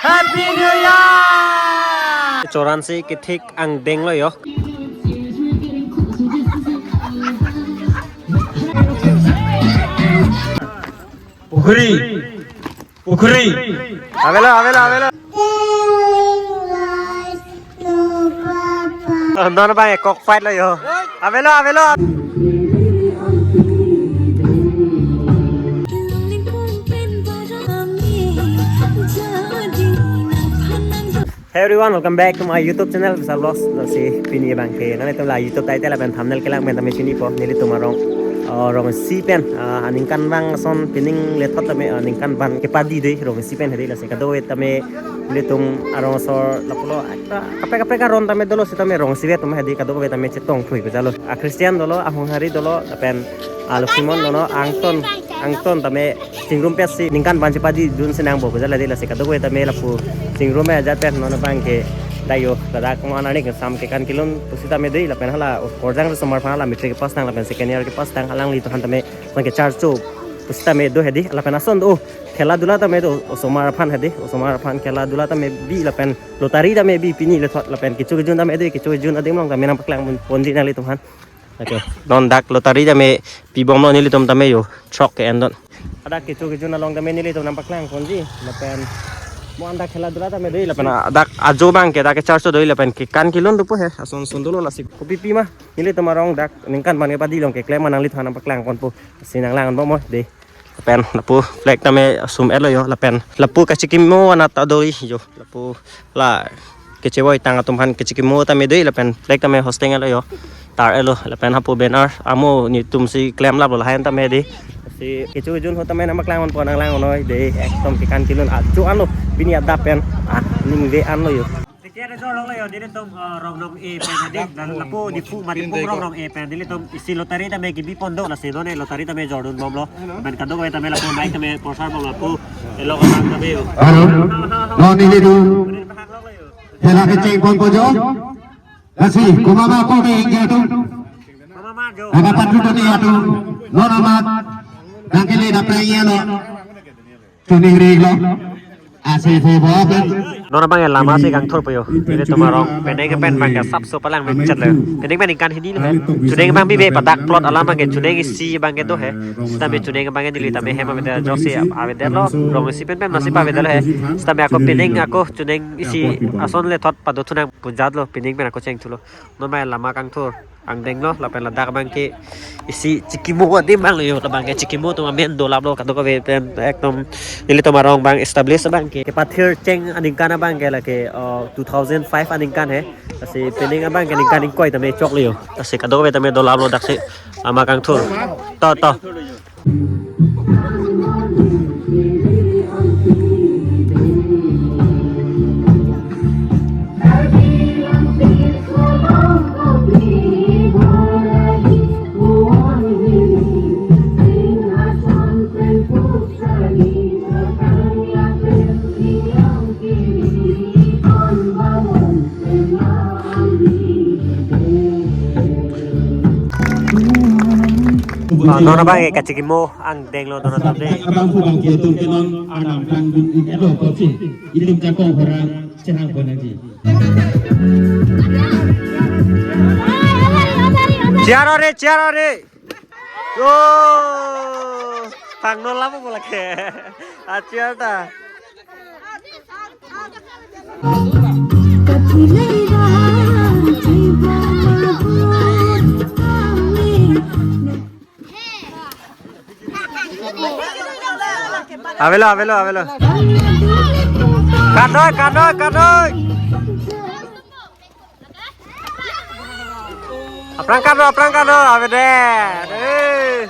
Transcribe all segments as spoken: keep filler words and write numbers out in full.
Happy New Year! Choran si kethik angdeng lo yo. Pukhuri. Pukhuri. Avelo, avelo, avelo. Don abang e cockfight lo yo. Avelo, avelo. Hey everyone, welcome back to my YouTube channel, Vishal Vlogs. Lasi pini abang ke nanglitum la YouTube title lapen thumbnail kelang pen tame chinipo, nelitum arong, uh, rong isi pen, uh, aningkan abang ason pining lethot tame, uh, ningkan abang kepadi dei rong isi pen hedi. Lasi kadokave tame nelitum arong asor lapulo, ekta kaprek kaprek aron tame dolo sitame rong isi pen tame hedi kadokave tame chetong thui pejalo. A Christian dolo, a Honghari dolo, lapen a Lokhimon dolo, angton, angton tame chingrum pet si ningkan abang chepadidun si nangpo pejalo hedi. Lasi kadokave tame lapu chingrum ajat pen non abang ke dayo, ladak mo ananik sam kekan kelun pusitame dei lapen hala korjang osomar aphan, hala matric kepass tang lapen second year kepass tang, alanglitum aphan tame abang ke charcho pusitame do hedi lapen ason do khela dula tame do osomar aphan hedi, osomar aphan khela dula tame bi lapen lottery tame bi pini lethot lapen kecho kejun tame dei, kecho kejun adim along tame nangpaklang ponji nanglitum aphan. Okay. Non dak lottery tame pibomlo nelitum tame yo, throk ke-en don. Adak kecho kejun along tame nelitum nangpaklang ponji lapen mo an dak khela dula tame dei lapen adak ajo abang ke dak ke charcho dei lapen kekan kelun dopo he, ason son dolo. Lasi kopi pi ma nelitum arong dak ningkan abang kepadi along keklem ma nanglitum aphan nangpaklang ponpo, si nanglang ponpo mo dei. Lapen lapu flag tame sum-et lo yo, lapen lapu kachikimo anat ta doi yo, lapu la kechevoi tang atum aphan kachikimo tame dei, lapen flag tame hosting-et lo yo, tar-et lo, lapen hapu banner amo netum si klem lap lo lahen tame dei. Si kecho kejun ho tame nangpaklang ponpo, nanglang noi dei, ekdom kekan kelun ajo anlo pini adap pen, ah, ningve anlo yo. Ticket jor long lo yo, nelitum, eh, Rongnom A pen hedi, dan lapu Diphu Matipung Rongnom A pen, nelitum isi lottery tame kebi pon do, lasi non e lottery tame jordun bomlo. Pen kadokave tame lapu mic tame prosar bomlo, lapu elok abang tame yo. Hello. Non nelitum khela kecheng ponpo jo. Lasi komat ma kopi ke atum. Komat ma jo. Ada patut ni atum. Non amat. Nangkele daprai ya lo. Tuning ring lo. Asi se bo pen. Non abang e lama si kangthur po yo. Nelitum arong penang pen abang ke sapso palang mechet lo. Penang pen ningkan hini lo he. Chuneng abang bibe padak plot alam abang ke chuneng isi abang ke do he. Sitame chuneng abang ke neli tame hem avedetlo, joksi avedetlo, rong isi pen pen masi pavedetlo he. Sitame ako penang ako chuneng isi ason lethot pado thunang pu jatlo, penang pen ako chengthulo. Non abang e lama kangthur angdeng lo, lapen ladak abang ke isi chikimo adim abang lo yo, labang ke chikimo atum amen dolap lo, kadokave pen ekdom nelitum arong abang establish abang ke kepathir cheng aningkan abang ke lake, uh, two thousand five aningkan he. Lasi penang abang ke ningkan ingkoi tame chok lo yo. Lasi kadokave tame dolap lo, daksi lama kangthur. To, to. Ah, non abang e kachikimo angdeng lo non atum dei. Abang pu abang ke atum ke non anam kangdun ik edo kochi. Itum chakong orang cherang ponangji. Chair ore, chair ore. Yo. Pangno lama pula ke. Achi alta. Avelo, avelo, avelo. Kanoi, kanoi, kanoi. Aphrang kanoi, aphrang kanoi, avede. Eh.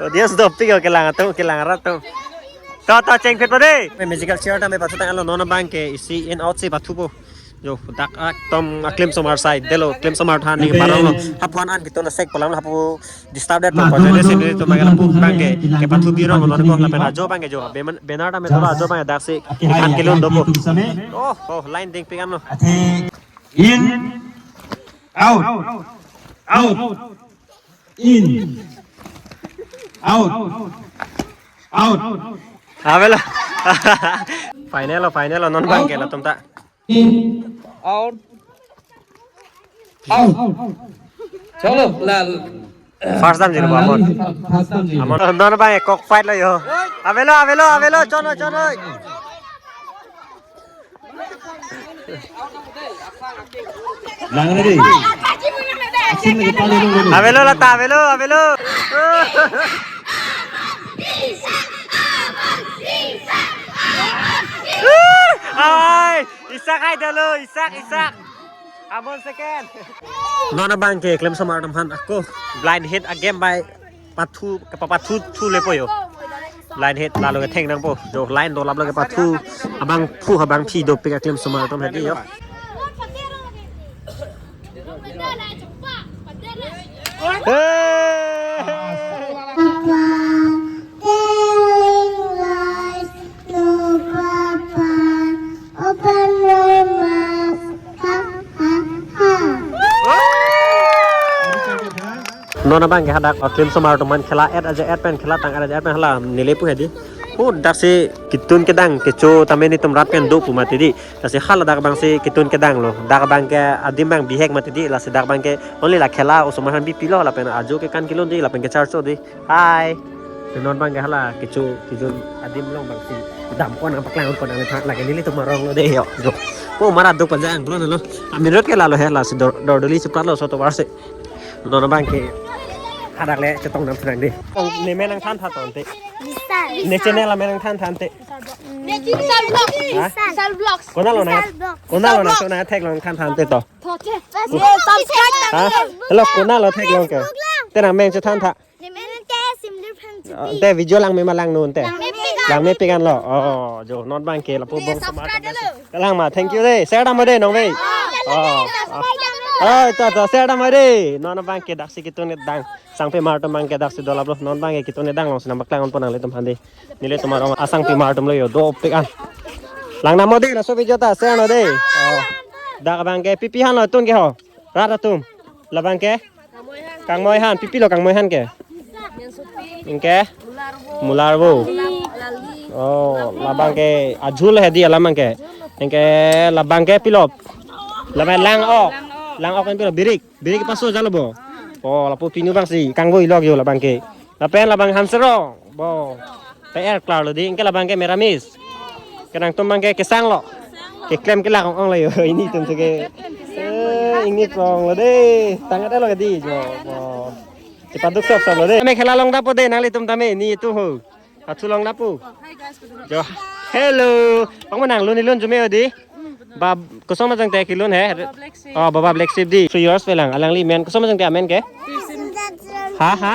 Oh, dia sudah pikir kelang atum, kelang arat atum. To, to, cheng phit pa dei. Musical chair tame pathu tanglo, non abang ke isi in out si pathupo. Yo, dak ekdom aklim somar side delo, klim somar than ni parong lo. Hapu an an gitu na sek palam hapu disturb det pa, pa jadi sini tu magal abang ke, kepathu birong lo ko lapen ajo abang ke jo. Beman, benar tame dolo ajo abang ke daksi ikan kelun dopo. Oh, oh, line ding pikan lo. In, out, out, in, out, out. Avelo. Final lo, final lo, non bang ke latum ta. Out. Out. Chalo, la. First damji lo, Amon. First damji. Amon, non bang ke cockfight lo yo. Avelo, avelo, avelo, chono, chono. Lang ready. Action lagi paling dulu. Avelo lata, avelo, avelo. Ai, Isak hai dolo, Isak, Isak. Amon second. Non abang ke klemsomar atum aphan ako blind head a-game bai pathu, kepapathu thu lepo yo. Blind head lalo ketheng nangpo. Jo line dolap lo kepathu. Abangphu abangphi dopik aklemsomar atum hedi yo. Hey! Papa, telling lies to Papa. Open your mouth. Ha, ha, ha. Non abang ke hadak klemsomar atum aphan khela et aja et pen khela tang et aja et pen hala neli pu hedi. Pu dak si ketun kedang kecho tame netum rat pen do pu mati di. Lasi hala dak abang si ketun kedang lo. Dak abang ke adim abang bihek mati di. Lasi dak abang ke only la khela osomar aphan bipilo lapen ajo ke kan kelun di lapen kecharcho di. Hi. Si non abang ke hala kecho kejun adim along abang si dam ko-an nangpaklang ko-an nangthan lake nelitum arong lo de yo. Jo. Ko mara do pajang bro lo. Amin rot ke lalo he lasi dor dor doli cheprat lo so tovar si. Non abang ke hadak le chetong dam senang de. Ne men nangthan tha tangte. Bisa. Ne channel amen nangthan tha tangte. Bisa vlog. Ha? Bisa vlog. Kona lo nang. Bisa vlog. Kona lo nang so nangtheklong than tha tangte to. Tho che. Subscribe. Ha? Hello, kona lo theklong ke. Facebook lang. Te nang men chethan tha. Ne men te Simli Phan Chipi. Te video langme ma langno te. Langme pik an. Langme pik an lo. Oh, jo non abang ke lapu bong subscribe semar dolo. Kalang ma, thank you de. Share dam de nong ve. Oh. Subscribe dam. Oh, to to share dam de. Non abang ke dak si ketun dang. Sangpimar atum abang ke dak si dolap lo. Non abang ke ketun dang along si nangpaklang ponpo nanglitum aphan de. Nelitum arong asangpimar atum lo yo dopik an. Lang namo de laso video ta share no de. Oh. Dak abang ke pipi han lo tun ke ho. Rat atum. Labang ke? Kangmoi han, pipilo kangmoi han ke? Ingke? Mularvo. Oh, labang ke ajul hedi alam abang ke. Ingke labang ke pilo. Labang lang-ok. Lang-ok kan pilo birik. Birik paso jalo bo. Oh, lapu pinu abang si kangvoi lok yo labang ke. Lapen labang hanserong. Bo. P R klar lo di, ingke labang ke meramis. Ke nangtum abang ke kesang lo. Keklem kelak ong-ong lo yo. Ini tum ke. Eh, ini prong lo de. Tangat lo ke di jo. Bo. Cepat duk sok sok lo de. Tame khela long dapo de nanglitum tame. Ini itu ho. Pathu long dapo. Jo. Hello. Pang manang lun ilun jume di. Bab, koson majang te kelun he? Baba Black Sheep. Oh, Baba Black Sheep di. Three years pelang. Alangli men koson majang te amen ke? Ha, ha?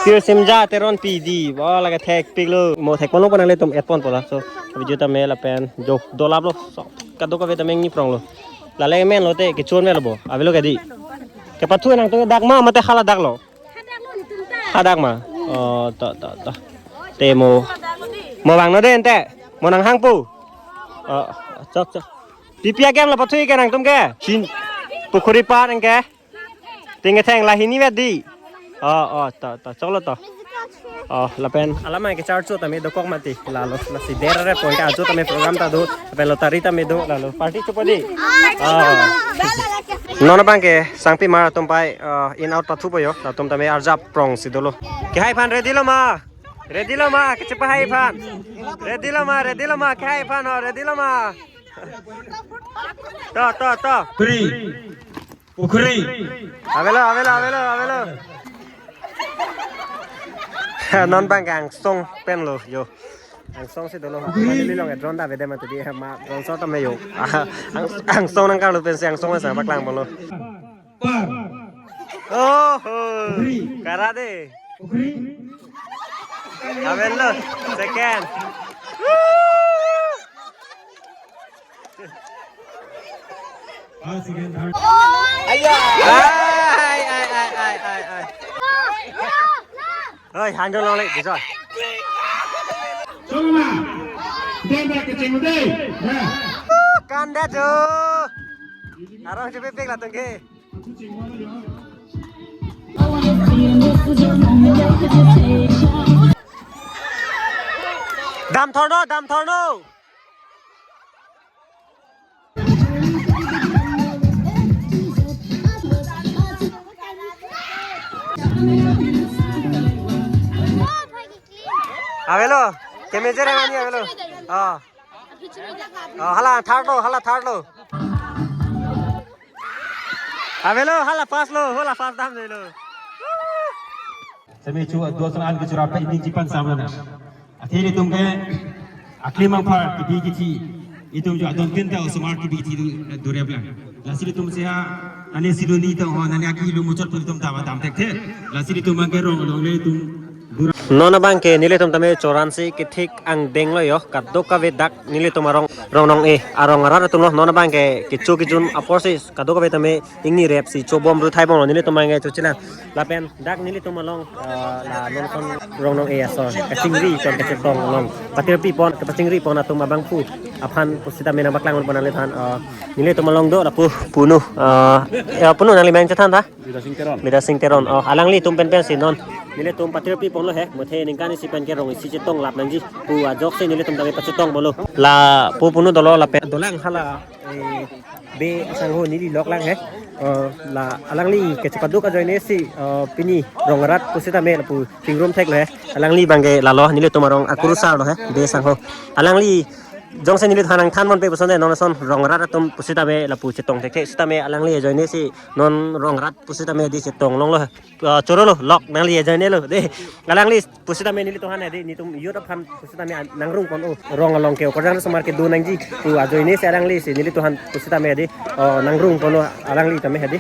Pir Simja Teronpi di. Bo lake thekpik lo. Mo thek ponpo nanglitum et ponpo la. So, video tame lapen jo dolap lo. So, kadokave tame ngiprong lo. Lale men lo te kechon me lo bo. Avelo ke di. Kepathu nangtum dak ma mate hala dak lo. Hadak ma. Oh, to to to. Te mo. Mo vangno de ante. Mo nanghangpo. Oh, chok chok. Pipi a-game lo pathu ke nangtum ke. Chin. Pukhuri par ingke. Tingketheng la hini vet di. Oh, oh, to to. Choklo to. Oh, lapen alam ke charcho tame dokok mati. Lalo lasi der re pon ke ajo tame program ta do. Lapen lottery tame do lalo. Party chopo di. Oh. Non abang ke sangpimar atum pai, uh, in out pathupo yo. Latum tame arjap prong si dolo. Kehai aphan ready lo ma? Ready lo ma? Kechepahai aphan. Ready lo ma? Ready lo ma? Kehai aphan ho, ready lo ma? To to to. Free. Pukhuri. Avelo, avelo, avelo, avelo. Non abang ke angsong pen lo yo. Angsong si dolo. Mali long drone ta vede mati di ma drone shot tame yo. Ang, angsong nangkar lo pen si angsong sa paklang bolo. Par. Oh, oh. Pukhuri. Kara de. Pukhuri. Avelo. Second. First, second, third. Ayo. Ai, ai, ai, ai, ai, ai. Oi, handle longle, bisa. Chuma. Dia dah kecil deh. Ya. Kanda jo. Arong cepet pik latum ke. Dam thorno, dam thorno. Avelo, kemejer ani avelo. Oh. Oh, hala third lo, hala third lo. Avelo, hala first lo, hala first dam delo. Semi chu dua san an kechura pe ini jipan samlo na. Athe ilitum ke akli mangphar kibi kithi. Itum ju adon tin ta osomar kibi kithi du, durep lang. Lasi ilitum seha nani sidoni ta ho nani aki lu muchot pu ilitum dam dam thekthe. Lasi ilitum abang ke rong along le itum dura. Non abang ke nelitum tame choran si kethik angdeng lo yo. Kadokave dak nelitum arong Rongnong-e arong arat atum lo. Non abang ke kecho kejun apor si kadokave tame ingni rep si chobom ru thai bom lo nelitum abang ke chochilang. Lapen dak nelitum along, eh, la non kon Rongnong-e aso kachingri kon kachetong along patirpi pon kachingri pon atum abangphu aphan pusitame nangpaklang pon nangliphan, eh, nelitum along do lapu punu, eh, ya punu nangli meng chethan ta? Bidya Sing Teron. Bidya Sing Teron. Oh, alanglitum pen pensi non nelitum patirpi ponlo he. Muthe ningkan isi pen ke rong isi chetong lap nangji pu ajok si nelitum tame pachetong bom lo. Lapu punu dolo lapen dolang hala, eh, be asangho neli lok lang he. Eh, la alangli kechepaduk ajoine si, eh, pini rong arat pusitame lapu chingrum thek lo he. Alangli abang ke lalo nelitum arong akurusar lo he, be asangho. Alangli jongsi neli thanang than mon pe puson de non ason rong arat atum pusitame lapu chetong thekthe sitame alangli ajoine si non rong arat pusitame di chetong longlo he. Ah, choro lo, lok nangli ajoine lo de. Alangli pusitame nelitum aphan de, nelitum youth aphan pusitame an-, nangrung pon o. Rong along ke okorjang osomar kedo nangji pu ajoine si alangli si nelitum aphan pusitame de, oh, nangrung pon o alangli tame de.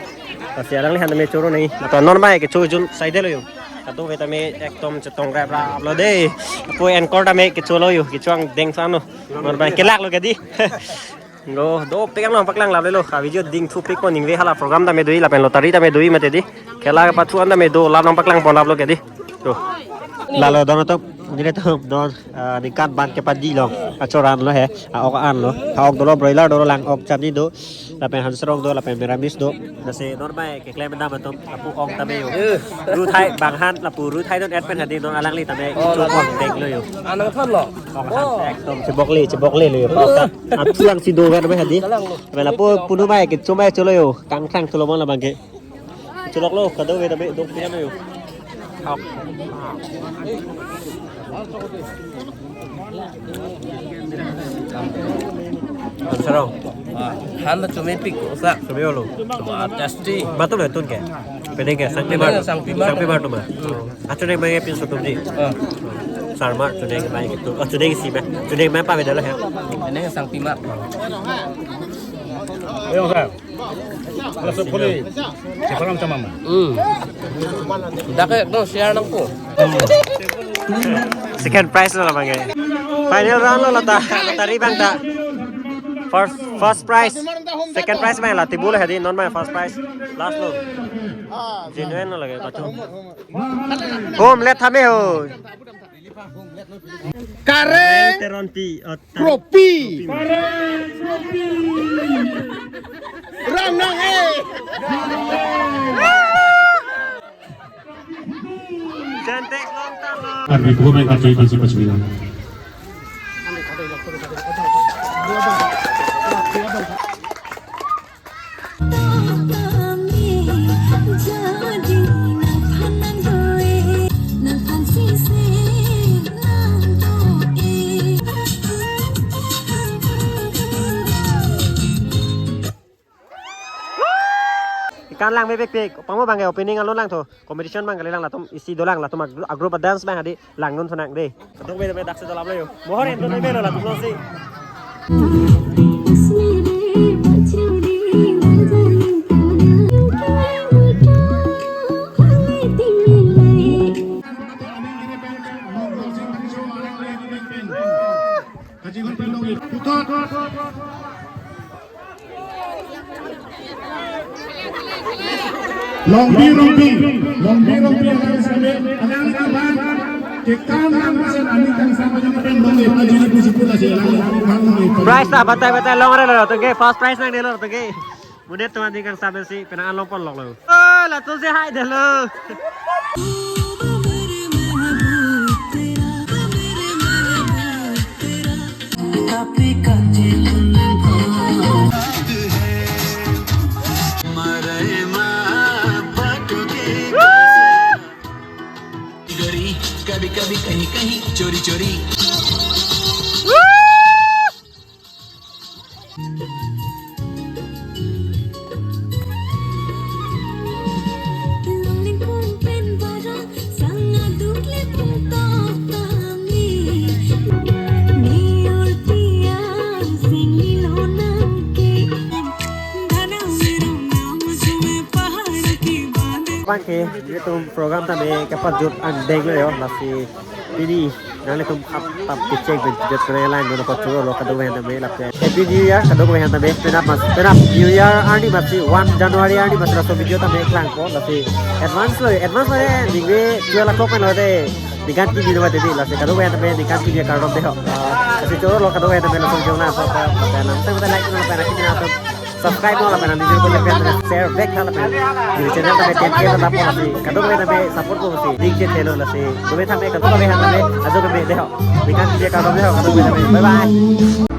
Lasi alangli aphan tame choro nangji. Mata non abang ke kecho kejun saide lo yo. Kadokave tame ekdom chetong rap rap lo de. Apo anchor tame kecho lo yo, kecho angdeng san lo. Non abang kelak lo ke di. Lo, dopik nangpaklang lap lelo. Ha video ding thupik ko ningve hala program tame dui lapen lottery tame dui mate di. Khela kepathu an tame do lap nangpaklang pon lap lo ke di. Lo. Lalo don atum, nelitum don, eh, ningkan ban kepadi lo. Achoran lo he. A-ok an lo. Ha-ok dolo broiler dolo lang-ok chani do. Lapen hansrong do, lapen meramis do. Lasi non abang keklem dam atum, lapu ong tame yo. Eh. Ruthai bang han, lapu ruthai don et pen hadi don alangli tame. Oh, icho lapu. Ong deng lo yo. Anang thon lo. Ong han, oh. Ekdom chebok le, chebok le lo yo. Eh. Athulang si do kan abang hadi. Kalang lo. Abang lapu punu abang kecho abang cholo yo. Kangkhang thulo mon labang ke. Cholok lo, kadokave tame dok pian lo yo. Hok. Sarong. Ah, han ta chomepik osa. Chome lo. Wah, tasty. Batum le tun ke. Penang ke, sangpimar. Sangpimar. Sangpimar atum ma. Hmm. Achoneng abang ke pinso atum di. Ah. Sarmar choneng abang ke tu. Oh, choneng isi abang. Choneng abang pavedetlo he. Penang sangpimar. Ayo, sir. Laso pule, sekarang camam. Hmm. Dak ke, no, share nangpo. Second prize lo abang ke. Final round lo lata, lottery abang ta. First, first prize. Second prize abang la tibu lo hadi, non abang first prize. Last lo. Genuine lo lake, kacung. Home, let thame ho. Kareng Teronpi, oh, Kropi. Rongnong-e. Arbi ko main kacoi pasi pasi bilang. Ikan lang mepik pik, pamo abang ke opening along langthu, competition abang kali lang latum isi dolang latum ag-, a group a dance abang hadi. Langdun thu nang de. Kadokave dak si dolap lo yo. Mohor endun melo latum lo si. Longbi Rongpi, Longbi Rongpi alang sampai, alang abang, ke kam lang mesen ani kang sampai jam pen long ya, pajini pusi pula si alang abang long ya. Prize ta batai batai long re lo, tungke first prize nangdelo, tungke. Mudet teman di kang sampai si, penang along pon lok lo. Oh, latum si hai delo. कभी कभी कहीं कहीं चोरी चोरी। Bangke, ilitum program tame kepajut an denglo yo, lasi pini nanglitum aphan tap kecheng pen chejut penang lang dono ko choro lo kadokave ahem tame lapen Happy New Year kadokave ahem tame, penap mas, penap New Year arni masi one January arni masi laso video tame klangpo, lasi advance lo, advance lo de, ningve twelve o'clock pen lo de, ningkan kimi lo de, lasi kadokave ahem tame ningkan kimi akardom dei ho. Lasi choro lo kadokave ahem tame laso video na, so, so, so, so, like, no, pen kimi na, so, subscribe no lapen neli jor ko lapen share back tha lapen neli channel tame ten K lo lapo, lasi kadokave ahem tame support po si link chet thelo, lasi kadokave ahem tame, kadokave ahem tame ajo tame dei ho. Ningkan kimi akardom dei ho kadokave ahem tame. Bye bye.